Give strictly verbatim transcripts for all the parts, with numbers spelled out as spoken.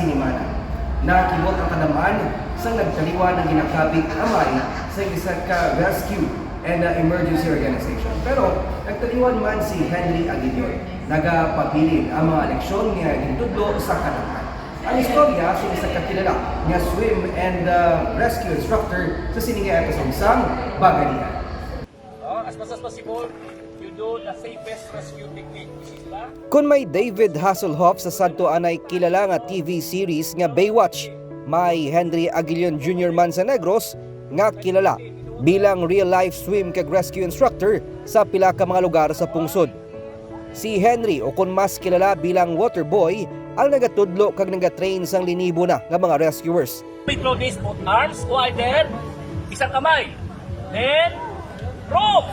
Ni Mana. Nakibot ang kadamaan sang nagtaliwan ang ginakabig amay sa isa ka rescue and, uh, emergency organization. Pero nagtaliwan man si Henry Aguilion. Nagapabilin ang mga leksyon nga gintudlo sa kadamaan. Ang istorya sa isa ka kilala nga swim and, uh, rescue instructor sa sini nga episode sang Bagalian. Oh, as much as possible, you do the safest rescue technique, which is the Kon may David Hasselhoff sa sadto anay kilala nga T V series nga Baywatch, may Henry Aguilion Junior man sa Negros nga kilala bilang real-life swim kag rescue instructor sa pila ka mga lugar sa pungsod. Si Henry, o kon mas kilala bilang Waterboy, ang nagatudlo kag nagatrain sang linibo na nga mga rescuers. With clothes, both arms, wider, isang kamay. Then, rope.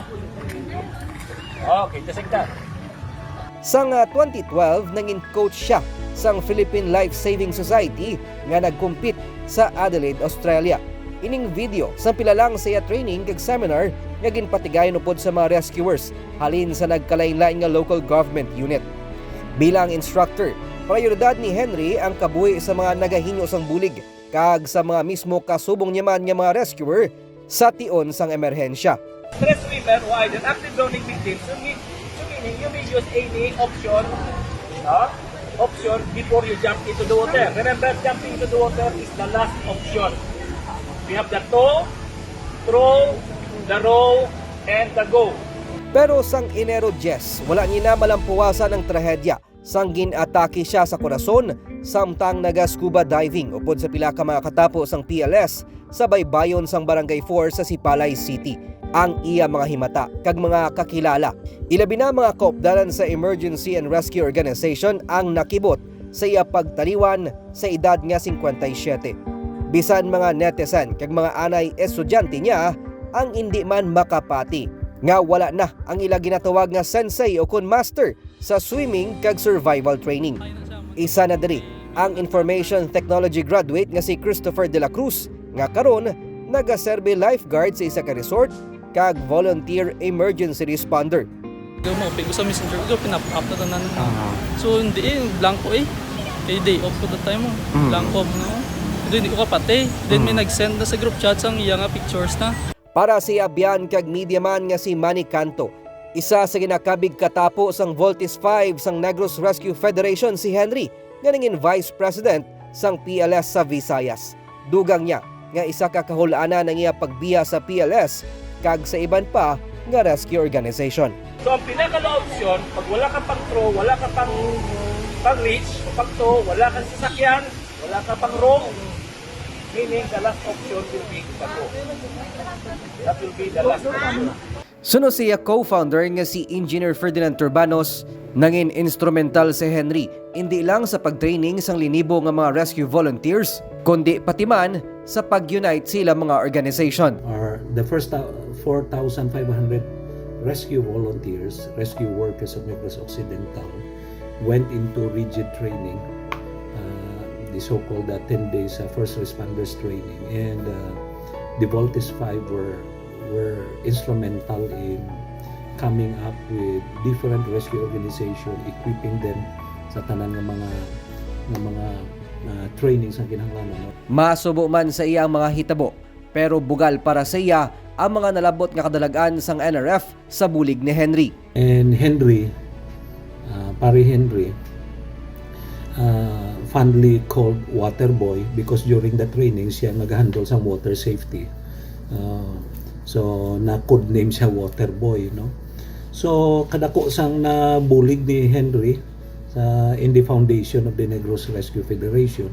Okay, just like that. Sang, ah, twenty twelve, nangin coach siya sang Philippine Life Saving Society nga nagkumpit sa Adelaide, Australia. Ining video sang pila lang sa iya training kag seminar nga ginpatigayon upod sa mga rescuers halin sa nagkalain-lain nga local government unit. Bilang instructor, prioridad ni Henry ang kabuhi sa mga nagahingyo sang bulig kag sa mga mismo kasubong niya man nga mga rescuer sa tion sang emerhensya. Stress swimmer, wide and active drowning victims, so, mi- so meaning you may use any option, no? Option before you jump into the water. Remember, jumping into the water is the last option. We have the toe, throw, the row, and the go. Pero sang Enero diyes, wala niya na malampuwasan ang trahedya sang gin-atake siya sa korason samtang naga-scuba diving upod sa pila ka mga katapo sang P L S sa baybayon sang Barangay four sa Sipalay City ang iya mga himata kag mga kakilala. Ilabi na mga kaupdalan sa Emergency and Rescue Organization ang nakibot sa iya pagtaliwan sa edad nga singkwenta y siyete. Bisan mga netizen kag mga anay estudyante niya ang indi man makapati nga wala na ang ila ginatawag nga sensei o kon master sa swimming kag survival training. Isa na diri ang information technology graduate nga si Christopher de la Cruz, nga karon nagaserbi lifeguard sa isa ka resort kag volunteer emergency responder. Ikaw mo, pigo sa messenger, ikaw pinap-up na tanan. Aha. So, hindi eh, blanco eh. Kay day off ko that time mo. Mm. Blanco mo na. Hindi, hindi ko kapatay. Then may Mm. nag-send na sa group chat sang iya nga pictures na. Para si abyan kag media man nga si Manny Canto, isa sa ginakabig katapo sang Voltis five sang Negros Rescue Federation si Henry, nga nangin vice president sang P L S sa Visayas. Dugang niya nga isa ka kahul-anan ang iya pagbiya sa P L S kag sa iban pa nga rescue organization. So, ang pinaka option, pag wala ka pang throw, wala ka pang, pang reach, o pang tow, wala kang sasakyan, wala ka pang rope, meaning the last option will be the tow. That will be the last option. Suno siya co-founder nga si Engineer Ferdinand Turbanos, nangin instrumental si Henry indi lang sa pag-training sang linibo nga mga rescue volunteers, kundi pati man sa pag-unite sila mga organization. Our, the first thou-, four thousand five hundred rescue volunteers, rescue workers of Negros Occidental went into rigid training, uh, the so-called, uh, ten days, uh, first responders training, and, uh, the Voltis five were were instrumental in coming up with different rescue organization, equipping them sa tanan nga mga, nga mga, ah, trainings ang kinahanglanon, no? Masubo man sa iya ang mga hitabo, pero bugal para sa iya ang mga nalabot nga kadalag-an sang N R F sa bulig ni Henry. And Henry, uh, Pare Henry, uh, fondly called Water Boy because during the training siya nag-handle sa water safety. Uh, so na-codename siya Water Boy, no? So kadako sang nabulig ni Henry sa, in the foundation of the Negros Rescue Federation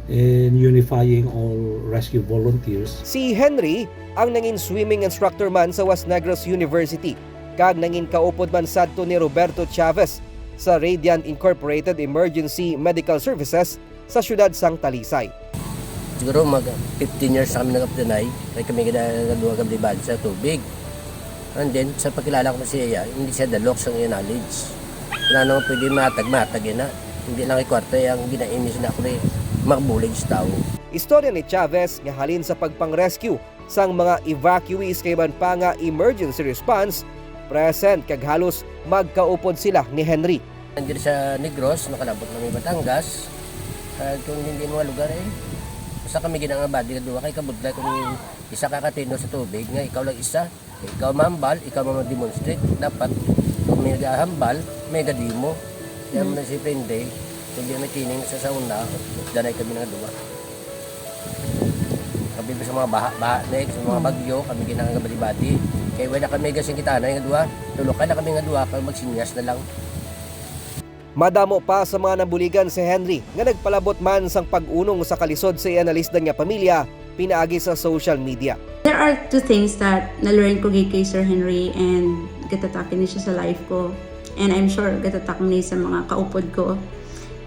and unifying all rescue volunteers. Si Henry ang nangin swimming instructor man sa West Negros University kag nangin kaupod man sadto ni Roberto Chavez sa Radiant Incorporated Emergency Medical Services sa siyudad sang Talisay. Siguro mag fifteen years na kami nagapdanay, kay kami gina-, nagaduha kami sa tubig. And then, sa pagkilala ko sa iya, hindi siya dalok sa iya knowledge. Wala naman pwede matag-matag yun na. Hindi lang ikwarta ang ginaimi sa ako ni magbulig sa tao. Istorya ni Chavez nga halin sa pagpang-rescue sang mga evacuees kay iban pa nga emergency response, present kag halos magkaupod sila ni Henry. Diri sa Negros, nakalabot na may Batangas. Ah, kung hindi mga lugar eh, usa kami gina nga body nga duha kay kabudlay kung isa ka katino sa tubig nga ikaw lang isa, ikaw mahambal, ikaw mo demonstrate. Dapat kung may gahambal, may gadimo. Kaya mo na si Pende, kung di may tining sa sauna, danay kami nga duha. Kami sa mga baha-baha next, sa mga bagyo, kami ginangagabali-bati. Kaya wala kami gasing kita na nga duha, tulukay na kami nga duha, kag magsinyas na lang. Madamo pa sa mga nabuligan si Henry nga nagpalabot man sang pag-unong sa kalisod sa iya nalisdan nga pamilya pinaagi sa social media. There are two things that na-learn ko gid kay Sir Henry and gatatak ni siya sa life ko. And I'm sure gatatak ni sa mga kaupod ko.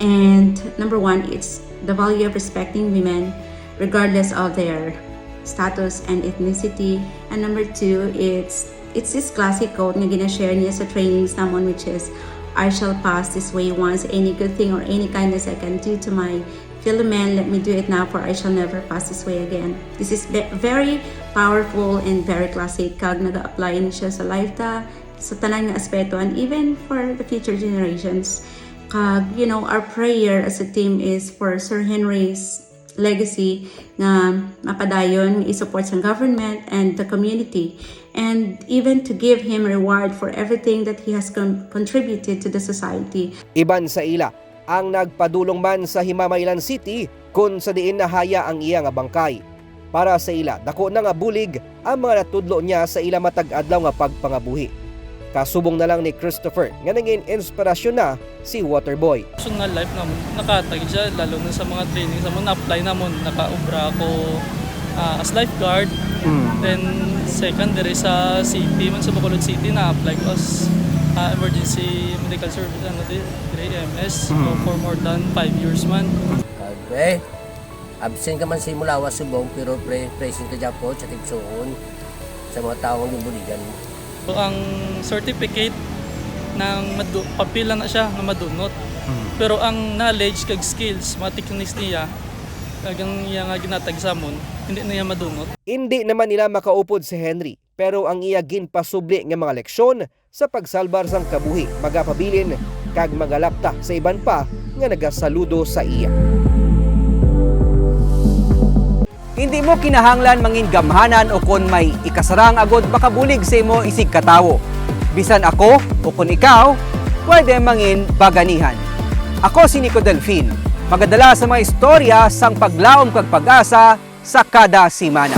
And number one, it's the value of respecting women regardless of their status and ethnicity. And number two, it's it's this classic quote nga gina-share niya sa trainings namon, which is, "I shall pass this way once. Any good thing or any kindness I can do to my fellow men, let me do it now, for I shall never pass this way again." This is ve- very powerful and very classic, kag naga-apply ni siya sa life ta, sa tanan nga aspeto, and even for the future generations. Kag, you know, our prayer as a team is for Sir Henry's legacy nga mapadayon, i-support sang government and the community, and even to give him reward for everything that he has con- contributed to the society. Iban sa ila, ang nagpadulong man sa Himamaylan City, kun sa diin nahaya ang iya nga bangkay. Para sa ila, dako na nga bulig ang mga natudlo niya sa ila matag adlaw nga pagpangabuhi. Kasubong na lang ni Christopher nga nangin inspirasyon na si Waterboy. Personal life namon, nakatag siya, lalo na sa mga training sa mo na-apply namon, nakaobra ako ah, as lifeguard. Then second, diri sa city man, sa Bacolod City, na-apply ko as ah, emergency medical service, ano di, diri E M S, for more than five years man. Kag, eh, absent ka man sa imong lawas subong, pero pre, present ka dyan po sa tigsuon sa mga taong gibuligan mo. So, ang certificate ng madu- papel lang na siya nga madunot. Pero ang knowledge kag skills, mga techniques niya, kag ang iya nga ginatag sa amon, hindi na niya madunot. Hindi naman nila makaupod si Henry, pero ang iya ginpasubli nga mga leksyon sa pagsalbar sang kabuhi magapabilin kag magalapta sa iban pa nga nagasaludo sa iya. Hindi mo kinahanglan mangin gamhanan ukon may ikasarang agod makabulig sa imo isig ka tawo. Bisan ako ukon ikaw, pwede mangin baganihan. Ako si Nico Delfin, magadala sa mga istorya sang paglaom kag pag-asa sa kada semana.